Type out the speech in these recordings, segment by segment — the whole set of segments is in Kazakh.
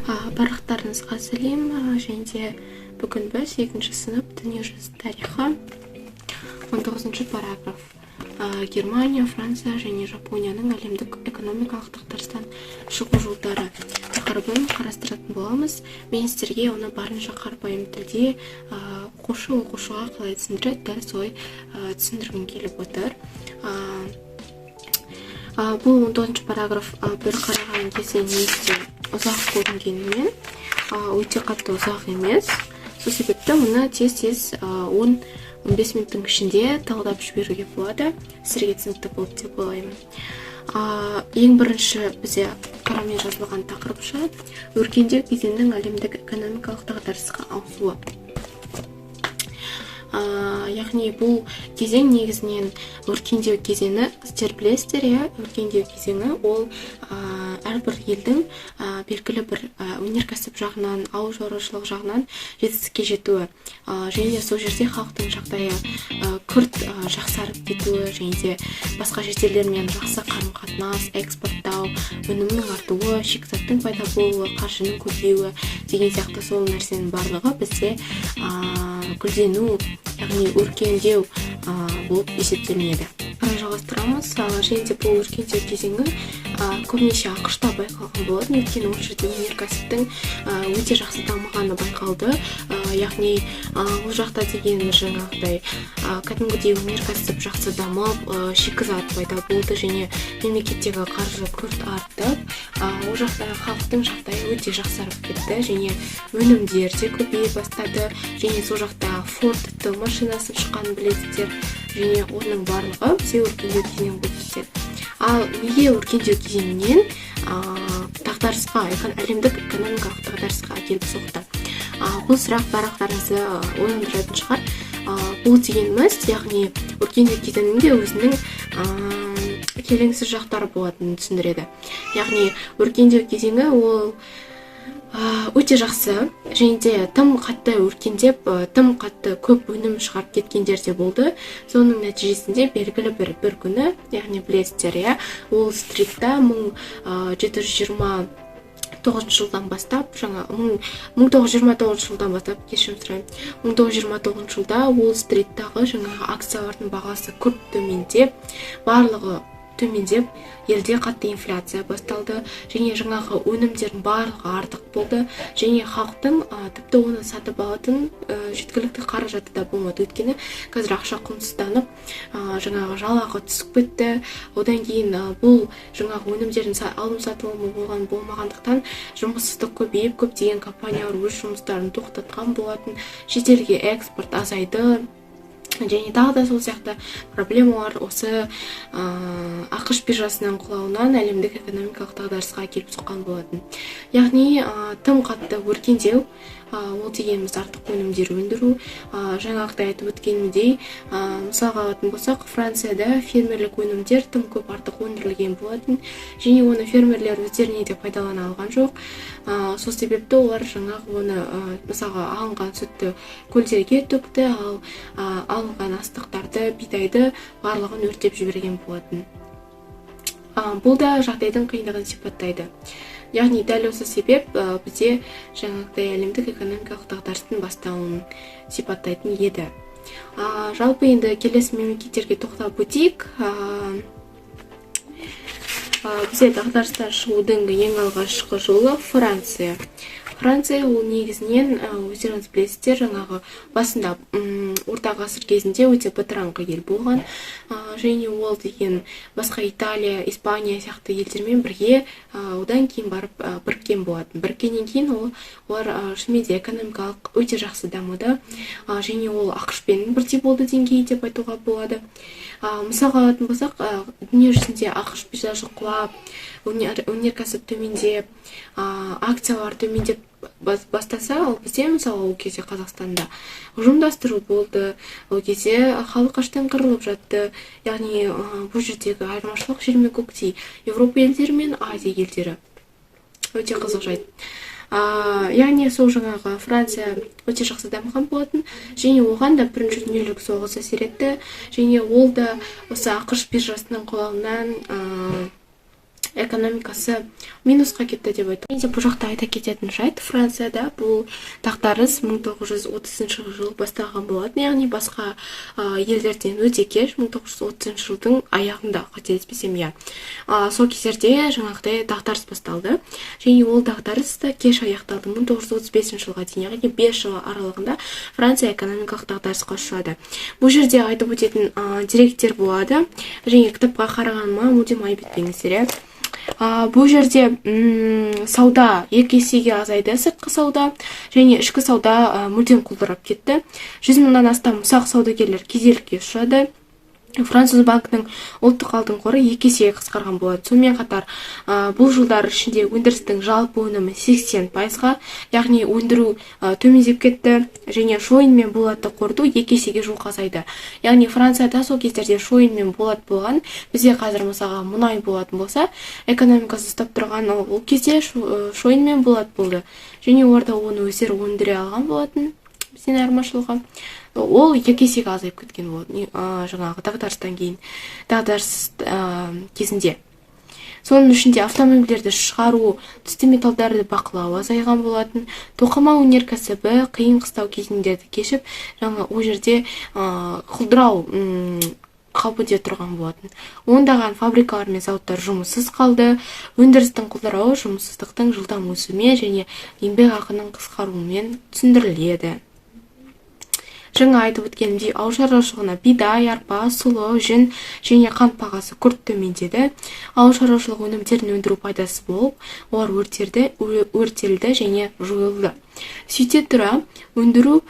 Барлықтарыңызға сәлем! Және де бүгін біз екінші сынып, дүниежүзі тарихы, 19 параграф, Германия, Франция және Жапонияның әлемдік экономикалық дағдарыстан шығу жолдары тақырыбын қарастыратын боламыз. Мен сіздерге оны барынша қарапайым тілде, оқушы оқушыға қалай түсіндіреді, дәл солай түсіндіргім келіп отыр. Бұл 19 параграф бір қараған кезде негізі ұзақ көрінгенімен, өте қатты ұзақ емес. Сол себепті мұны тез тез 10-15 минуттың ішінде талдап жіберуге болады. Сіздерге түсінікті болды деп ойлаймын. Ең бірінші бізде қарамен жазылған тақырыпша: өркендеу кезеңінің әлемдік экономикалық дағдарысқа ауысуы. Яғни бұл кезең негізінен өркендеу кезеңі, сіздер білесіздер, иә. Өркендеу кезеңі ол әрбір елдің белгілі бір өнеркәсіп жағынан, ауыл шаруашылық жағынан жетістікке жетуі және сол жерде халықтың жағдайы күрт жақсарып кетуі және де басқа шетелдермен жақсы қарым қатынас, экспорттау, өнімнің артуы, шикізаттың пайда болуы, қаржының көбеюі деген сияқты. Сол нәрсенің барлығы бізде гүлдену, яғни өркендеу болып есептелінеді. Қарай жалғастырамыз. Және де бұл өркендеу кезеңі көбінесе АҚШ-та байқалған болатын, өйткені ол жерде өнеркәсіптің өте жақсы дамығаны байқалды. Яғни ол жақта деген жаңағыдай кәдімгідей өнеркәсіп жақсы дамып, шикізат пайда болды және мемлекеттегі қаржы күрт артып, ол жақта халықтың жағдайы өте жақсарып кетті және өнімдер де көбейе бастады. Және сол жақта Форд Т машинасы шыққанын білесіздер. Және оның барлығы бізде өркендеу кезеңі болып кетеді. Ал неге өркендеу кезеңінен дағдарысқа, әлемдік экономикалық дағдарысқа әкеліп соқты? Бұл сұрақ барлықтарыңызды ойландыратын шығар. Бұл дегеніміз, яғни өркендеу кезеңінің де өзінің келеңсіз жақтары болатынын түсіндіреді. Яғни өркендеу кезеңі ол өте жақсы және де тым қатты өркендеп, тым қатты көп өнім шығарып кеткендер де болды. Соның нәтижесінде белгілі бір күні, яғни білесіздер, иә, Уолл Стритта 1729 жылдан бастап, жаңа 1929 жылдан бастап, кешірім сұраймын, 1929 жылда Уолл Стриттағы жаңағы акциялардың бағасы күрт төмендеп, барлығы төмендеп, елде қатты инфляция басталды және жаңағы өнімдердің барлығы артық болды және халықтың тіпті оны сатып алатын жеткілікті қаражаты да болмады, өйткені қазір ақша құнсызданып, жаңағы жалақы түсіп кетті. Одан кейін бұл жаңағы өнімдердің алым сатылымы болмағандықтан, жұмыссыздық көбейіп, көптеген компаниялар өз жұмыстарын тоқтатқан болатын, шетелге экспорт азайды және тағы да сол сияқты проблемалар осы АҚШ биржасының құлауынан әлемдік экономикалық дағдарысқа әкеліп соққан болатын. Яғни тым қатты өркендеу ол дегеніміз артық өнімдер өндіру. Жаңағыдай айтып өткенімдей, мысалға алатын болсақ, Францияда фермерлік өнімдер тым көп, артық өндірілген болатын және оны фермерлер өздеріне де пайдалана алған жоқ. Сол себепті олар жаңағы оны, мысалға, алынған сүтті көлдерге төкті, ал алынған астықтарды, бидайды барлығын өртеп жіберген болатын. Бұл да жағдайдың қиындығын сипаттайды. Яғни дәл осы себеп бізде жаңағыдай әлемдік экономикалық дағдарыстың басталуын сипаттайтын еді. Жалпы енді келесі мемлекеттерге тоқталып өтейік. Бізде дағдарыстан шығудың ең алғашқы жолы — Франция. Франция ол негізінен, өздеріңіз білесіздер, жаңағы басында орта ғасыр кезінде өте бытыраңқы ел болған. Және ол деген басқа Италия, Испания сияқты елдермен бірге одан кейін барып біріккен болатын. Біріккеннен кейін олар шынымен де экономикалық өте жақсы дамыды және ол АҚШ-пен бірдей болды деңгейі деп айтуға болады. Мысалға алатын болсақ, дүние жүзінде АҚШ биржасы құлап, өнеркәсіп төмендеп, акциялар төмендеп бастаса, ал бізде, мысалы, ол кезде Қазақстанда ұжымдастыру болды, ол кезде халық аштан қырылып жатты. Яғни бұл жердегі айырмашылық жер мен көктей, Еуропа елдері мен Азия елдері. Өте қызық жайт. Яғни сол жаңағы Франция өте жақсы дамыған болатын және оған да Бірінші дүниежүзілік соғыс әсер етті және ол да осы АҚШ биржасының құлауынан Экономикасы минусқа кетті деп айтады. Және де бұл жақта айта кететін жайт, Францияда бұл дағдарыс 1930 жылы басталған болатын, яғни басқа елдерден өте кеш, 1930 жылдың аяғында, қателеспесем, иә. Сол кездерде жаңағыдай дағдарыс басталды және ол дағдарыс та кеш аяқталды, 1935 жылға дейін, яғни 5 жыл аралығында Франция экономикалық дағдарысқа ұшырады. Бұл жерде айтып өтетін деректер болады және кітапқа қарағаныма мүлдем айып етпеңіздер, иә. Бұл жерде сауда 2 есеге азайды, сыртқы сауда және ішкі сауда мүлдем құлдырап кетті. 100 мыңнан астам ұсақ саудагерлер кедейлікке ұшырады. Француз банкінің ұлттық алтын қоры 2 есеге қысқарған болады. Сонымен қатар бұл жылдар ішінде өндірістің жалпы өнімі 80%-ға, яғни өндіру төмендеп кетті және шойын мен болатты қорыту 2 есеге жуық азайды. Яғни Францияда сол кездерде шойын мен болат болған. Бізде қазір, мысалға, мұнай болатын болса, экономикасы ұстап тұрған, ол кезде шойын мен болат болды және олар да оны өздері өндіре алған болатын. Бізден айырмашылығы, ол 2 есеге азайып кеткен болатын жаңағы дағдарыстан кейін, дағдарыс кезінде. Соның ішінде автомобильдерді шығару, түсті металдарды бақылау азайған болатын. Тоқыма өнеркәсібі қиын қыстау кезеңдерді кешіп, жаңа ол жерде құлдырау қаупіде тұрған болатын. Ондаған фабрикалар мен зауыттар жұмыссыз қалды. Өндірістің құлдырауы жұмыссыздықтың жылдам өсуімен және еңбекақының қысқаруымен түсіндіріледі. Жаңа айтып өткенімдей, ауыл шаруашылығына бидай, арпа, сұлы, жүн және қант бағасы күрт төмендеді. Ауыл шаруашылығы өнімдерін өндіру пайдасыз болып, олар өртелді, өртелді және жойылды. Сөйте тұра, өндіру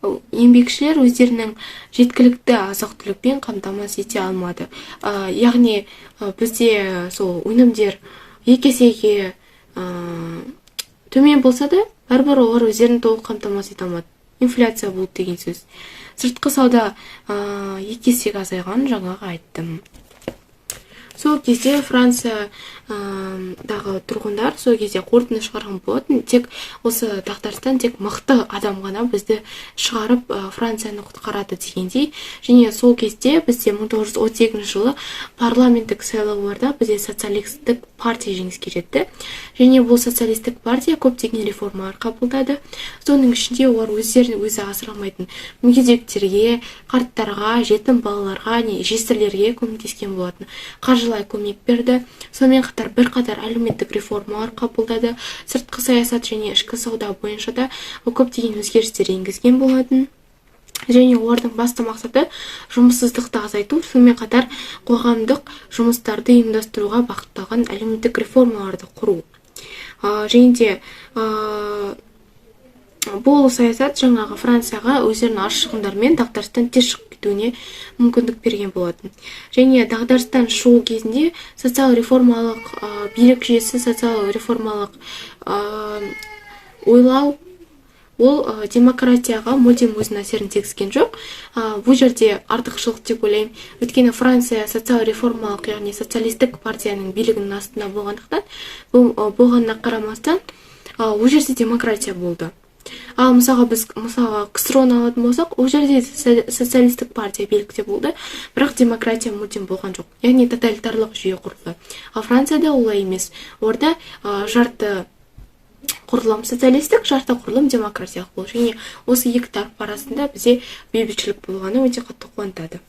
еңбекшілер өздерінің жеткілікті азық-түлікпен қамтамасыз ете алмады. Яғни бізде сол өнімдер 2 есеге төмен болса да, бәрібір олар өздерін толық қамтамасыз ете алмады. Инфляция болды деген сөз. Сыртқы сауда 2 есеге азайғанын жаңағы айттым. Сол кезде Франциядағы тұрғындар сол кезде қорытынды шығарған болатын: тек осы дағдарыстан тек мықты адам ғана бізді шығарып, Францияны құтқарады дегендей. Және сол кезде бізде 1932 жылы парламенттік сайлауларда бізде социалистік партия жеңіске жетті және бұл социалистік партия көптеген реформалар қабылдады. Соның ішінде олар өздерін өзі асыра алмайтын мүгедектерге, қарттарға, жетім балаларға не жесірлерге көмектескен болатын, қаржылай көмек берді. Сонымен қатар бірқатар әлеуметтік реформалар қабылдады. Сыртқы саясат және ішкі сауда бойынша да көптеген өзгерістер енгізген болатын. Және олардың басты мақсаты жұмыссыздықты азайту, сонымен қатар қоғамдық жұмыстарды ұйымдастыруға бағытталған әлеуметтік реформаларды құру. Және де бұл саясат жаңағы Францияға өздерінің аз шығындармен дағдарыстан тез шығып кетуіне мүмкіндік берген болатын. Және дағдарыстан шығу кезінде социал реформалық билік жүйесі, социал реформалық ойлау, ол демократияға мүлдем өзінің әсерін тигізген жоқ. Бұл жерде артықшылық деп ойлаймын, өйткені Франция социал реформалық, яғни социалистік партияның билігінің астында болғандықтан, бұл болғанына қарамастан, ол жерде демократия болды. Ал мысалға, біз, мысалға, КСРО ны алатын болсақ, ол жерде социалистік партия билікте болды, бірақ демократия мүлдем болған жоқ, яғни тоталитарлық жүйе құрылды. Ал Францияда олай емес, орда жарты құрылым социалистік, жарты құрылым демократиялық болды және осы екі тарап арасында бізде бейбітшілік болғаны өте қатты қуантады.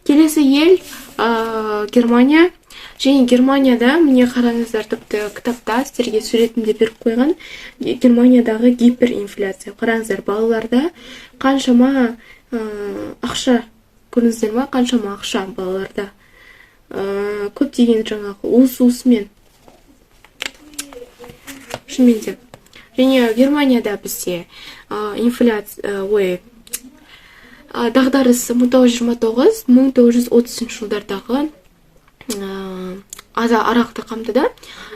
Келесі ел Германия. Және Германияда, міне, қараңыздар, тіпті кітапта сіздерге суретін де беріп қойған. Германиядағы гиперинфляция, қараңыздар, балаларда қаншама ақша, көрдіңіздер ма, қаншама ақша балаларда, көптеген жаңағы уыс уысымен шынымен де. Және Германияда бізде инфляция, ой, дағдарыс 1929 1930 жылдардағы аралықты қамтыды.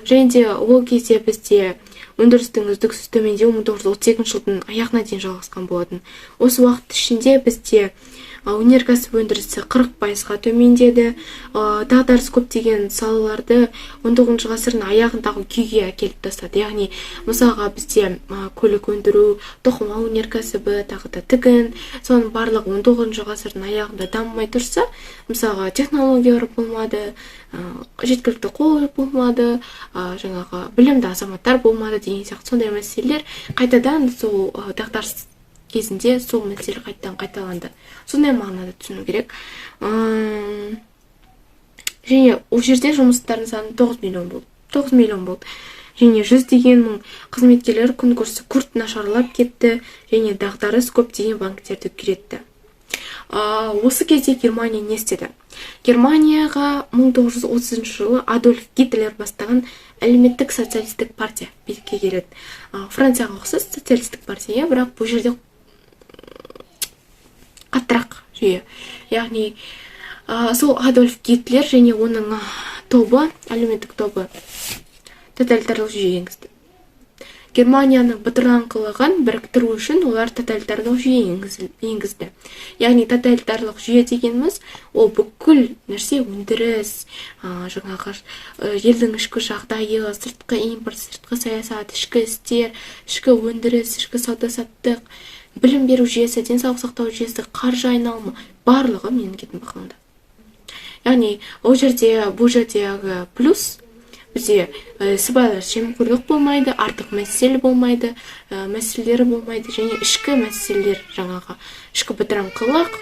Және де ол кезде бізде өндірістің үздіксіз төмендеуі 1932 жылдың аяғына дейін жалғасқан болатын. Осы уақыт ішінде бізде Өнеркәсіп өндірісі 40%-ға төмендеді. Дағдарыс көптеген салаларды 19 ғасырдың аяғындағы күйге әкеліп тастады. Яғни, мысалға, бізде көлік өндіру, тоқыма өнеркәсібі, тағы да тігін, соның барлығы 19 ғасырдың аяғында дамымай тұрса, мысалға, технологиялар болмады, жеткілікті қол болмады, жаңағы білімді азаматтар болмады деген сияқты сондай мәселелер қайтадан сол дағдарыс кезінде сол мәселе қайтадан қайталанды. Сондай мағынада түсіну керек. Және ол жерде жұмыстардың саны 9 миллион болды. 9 миллион болды. Және жүздеген мың қызметкерлер күнкөрісі күрт нашарлап кетті, және дағдарыс көптеген банктерді күйретті. Осы кезде Германия не істеді? Германияға 1930 жылы Адольф Гитлер бастаған әлеуметтік социалистік партия билікке келеді. Францияға ұқсас социалистік партия, бірақ бұл жерде қаттырақ жүйе. Яғни, сол Адольф Гитлер және оның тобы, әлеуметтік тобы тоталитарлық жүйе енгізді. Германияның бытыраңқылығын біріктіру үшін олар тоталитарлық жүйе енгізді. Яғни, тоталитарлық жүйе дегеніміз ол бүкіл нәрсе: өндіріс, жаңағы елдің ішкі жағдайы, сыртқы импорт, сыртқы саясат, ішкі істер, ішкі өндіріс, ішкі сауда саттық, білім беру жүйесі, денсаулық сақтау жүйесі, қаржы айналымы, барлығы мемлекеттің бақылауында. Яғни, ол жерде, бұл жердегі плюс: бізде сыбайлас жемқорлық болмайды, артық мәселе болмайды, мәселелері болмайды және ішкі мәселелер, жаңағы ішкі бытыраңқылық,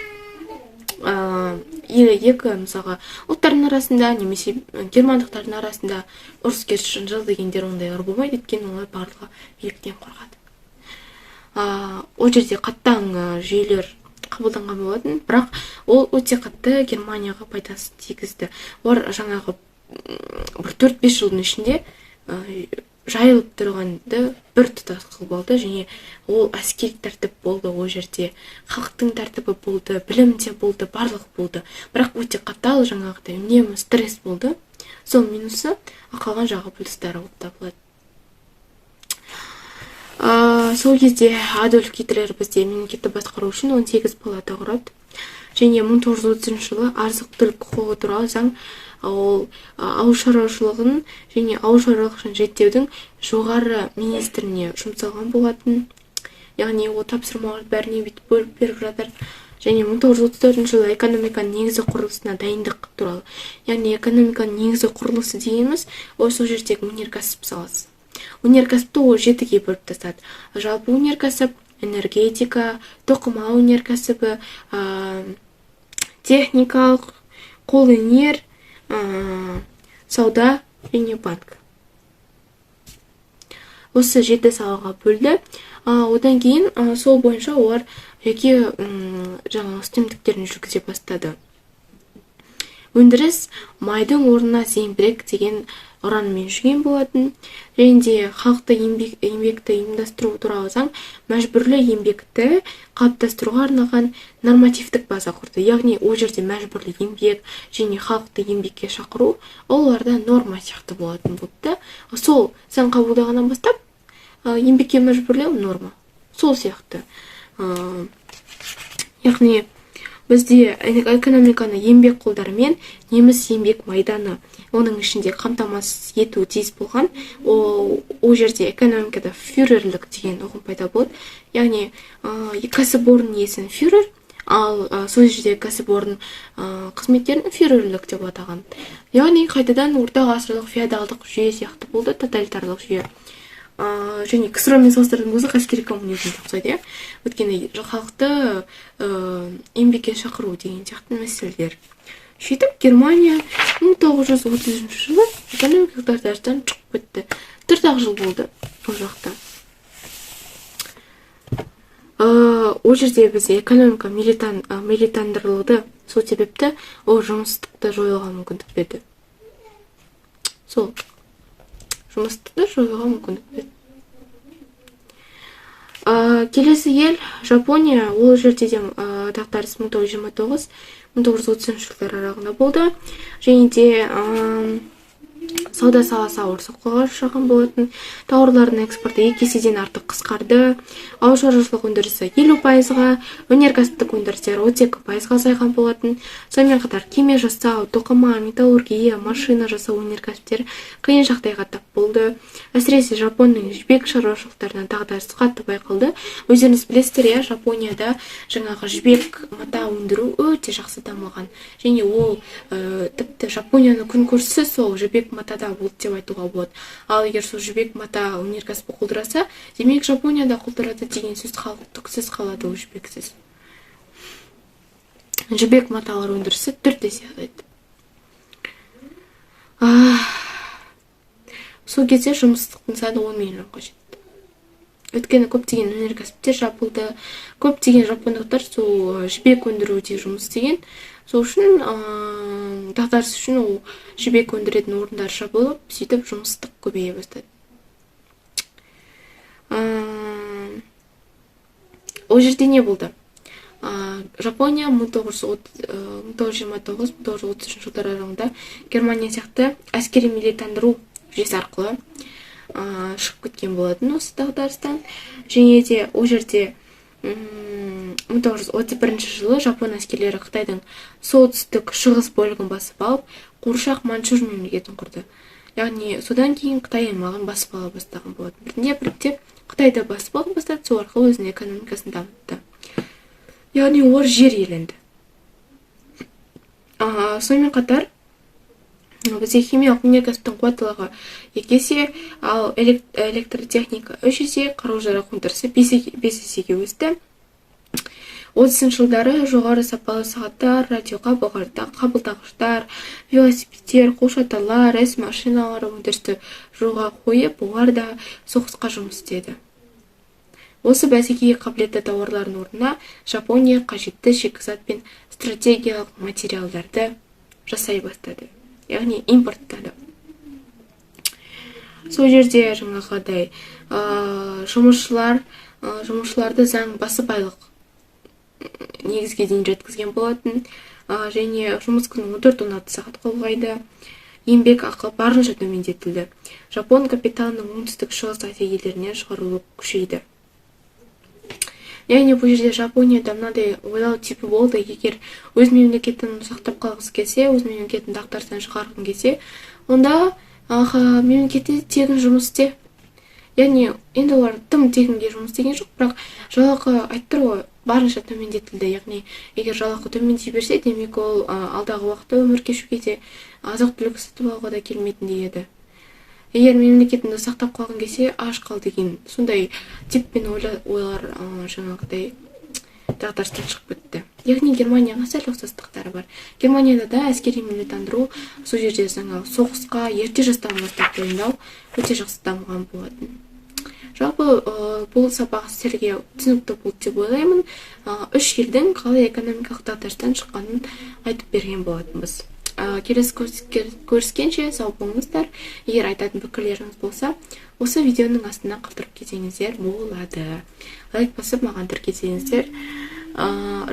екі, мысалға, ұлттардың арасында немесе германдықтардың арасында ұрыс керіс, жанжал дегендер, ондайлар болмайды, өйткені олар барлығы биліктен қорқады. Ол жерде қаттаң жүйелер қабылданған болатын, бірақ ол өте қатты Германияға пайдасын тигізді. Олар жаңағы бір 4-5 жылдың ішінде жайылып тұрғанды бір тұтас қылып алды және ол әскери тәртіп болды, ол жерде халықтың тәртібі болды, білім де болды, барлығы болды, бірақ өте қатал, жаңағыдай үнемі стресс болды. Сол минусы, ал қалған жағы плюстары болып табылады. Сол кезде Адольф Гитлер бізде мемлекетті басқару үшін 18 палата құрады және 1930 жылы азық түлік құқығы туралы заң, ол ауыл шаруашылығын және ауыл шаруашылығын реттеудің жоғары министріне жұмсалған болатын. Яғни, ол тапсырмаларды бәріне бүйтіп бөліп беріп жатыр. Және 1934 жылы экономиканың негізгі құрылысына дайындық туралы. Яғни, экономиканың негізгі құрылысы дегеніміз ол сол жердегі өнеркәсіп саласы. Өнеркәсіпті ол жетіге бөліп тастады: жалпы өнеркәсіп, энергетика, тоқыма өнеркәсібі, техникалық, қолөнер, сауда және банк. Осы жеті салаға бөлді. Одан кейін сол бойынша олар жеке жаңағы үстемдіктерін жүргізе бастады. Өндіріс майдың орнына зеңбірек деген ұранымен жүрген болатын. Және де халықты еңбекті ұйымдастыру туралы заң мәжбүрлі еңбекті қалыптастыруға арналған нормативтік база құрды. Яғни, ол жерде мәжбүрлі еңбек және халықты еңбекке шақыру оларда норма сияқты болатын болды да. Сол заң қабылдағаннан бастап еңбекке мәжбүрлеу норма сол сияқты. Яғни, бізде экономиканы еңбек қолдарымен неміс еңбек майданы, оның ішінде қамтамасыз етуі тиіс болған. Ол жерде экономикада фюрерлік деген ұғым пайда болды. Яғни, кәсіпорын иесін фюрер, ал сол жерде кәсіпорын қызметкерін фюрерлік деп атаған. Яғни, қайтадан орта ғасырлық феодалдық жүйе сияқты болды, тоталитарлық жүйе. Және КСРО мен салыстыратын болсақ, әскери коммунизмге ұқсайды, иә, өйткені халықты еңбекке шақыру деген сияқты мәселелер. Сөйтіп, Германия 1930 жылы экономикалық дағдарыстан шығып кетті. 4 ақ жыл болды ол жақта. Ол жерде бізде экономика милитандырылды, сол себепті ол жұмыссыздықты жоюға мүмкіндік берді. Сол жұмыссыздықты жоюға мүмкіндік берді. Келесі ел Жапония. Ол жерде де дағдарыс 1929 1930 жылдар аралығында болды. Және де Сауда саласы ауыр соққыға ұшыраған болатын. Тауарлардың экспорты 2 еседен артық қысқарды. Ауыл шаруашылық өндірісі 50%-ға, өнеркәсіптік өндірістер 32%-ға азайған болатын. Сонымен қатар кеме жасау, тоқыма, металлургия, машина жасау өнеркәсіптері қиын жағдайға тап болды. Әсіресе Жапонның жібек шаруашылықтарынан дағдарыс қатты байқалды. Өздеріңіз білесіздер, иә, Жапонияда жаңағы жібек мата өндіру өте жақсы дамыған. Және ол тіпті Жапонияның күнкөрісі сол жібек матада болды деп айтуға болады. Ал егер сол жібек мата өнеркәсібі құлдыраса, демек Жапонияда құлдырады деген сөз, халық түксіз қалады ол жібексіз. Жібек маталар өндірісі 4 есе азайды. Сол кезде жұмыссыздықтың саны 10 миллионға жетті. Өйткені көптеген өнеркәсіптер жабылды, көптеген жапондықтар сол жібек өндіруде жұмыс істеген. Сол үшін дағдарыс үшін ол жібек өндіретін орындар жабылып, сөйтіп жұмыссыздық көбейе бастады. Ол жерде не болды? Жапония 1929-1933 жылдар аралығында Германия сияқты әскери милитандыру жүйесі арқылы шығып кеткен болатын осы дағдарыстан. Және де ол жерде 1931 жылы жапон әскерлері Қытайдың солтүстік шығыс бөлігін басып алып, қуыршақ Манчжур мемлекетін құрды. Яғни содан кейін Қытай аймағын басып ала бастаған болатын. Біртіндеп біртіндеп Қытайды басып ала бастады, сол арқылы өзінің экономикасын дамытты. Яғни олар жер иеленді. Сонымен қатар бізде химиялық өнеркәсіптің қуаттылығы 2 есе, ал электротехника 3 есе, қару-жарақ өндірісі 5 есеге өсті. 30 жылдары жоғары сапалы сағаттар, радио қабылдағыштар, велосипедтер, қолшатырлар, іс машиналары өндірісті жолға қойып, олар да соғысқа жұмыс істеді. Осы бәсекеге қабілетті тауарлардың орнына Жапония қажетті шикізат пен стратегиялық материалдарды жасай бастады, яғни импорттады. Сол жерде жаңағыдай жұмысшыларды заң басыбайлық негізге дейін жеткізген болатын, және жұмыс күні 14-16 сағатқа ұлғайды. Еңбек ақы барынша төмендетілді. Жапон капиталының оңтүстік шығыс Азия елдерінен шығарылуы күшейді. Яғни бұл жерде Жапонияда мынадай ойлау типі болды: егер өз мемлекетін сақтап қалғысы келсе, өз мемлекетін дағдарыстан шығарғың келсе, онда мемлекетте тегін жұмыс істе. Яғни енді олар тым тегінге жұмыс істеген жоқ, бірақ жалақы айтып тұр ғой, барынша төмендетілді. Яғни егер жалақы төмендей берсе, демек ол алдағы уақытта өмір кешуге де, азық түлік сатып алуға да келмейтіндей еді. Егер мемлекетіңді сақтап қалғың келсе, аш қал деген сондай типпен ойлар жаңағыдай дағдарыстан шығып кетті. Яғни Германияға сәл ұқсастықтары бар. Германияда да әскери милитандыру, сол жерде жаңағы соғысқа ерте жастан бастап дайындау өте жақсы дамыған болатын. Жалпы бұл сабақ сіздерге түсінікті болды деп ойлаймын. Үш елдің қалай экономикалық дағдарыстан шыққанын айтып берген болатынбыз. Келесі көріскенше сау болыңыздар. Егер айтатын пікірлеріңіз болса, осы видеоның астына қалдырып кетсеңіздер болады. Лайк басып, маған тіркелсеңіздер,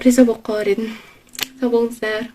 риза болып қалар едім. Сау болыңыздар.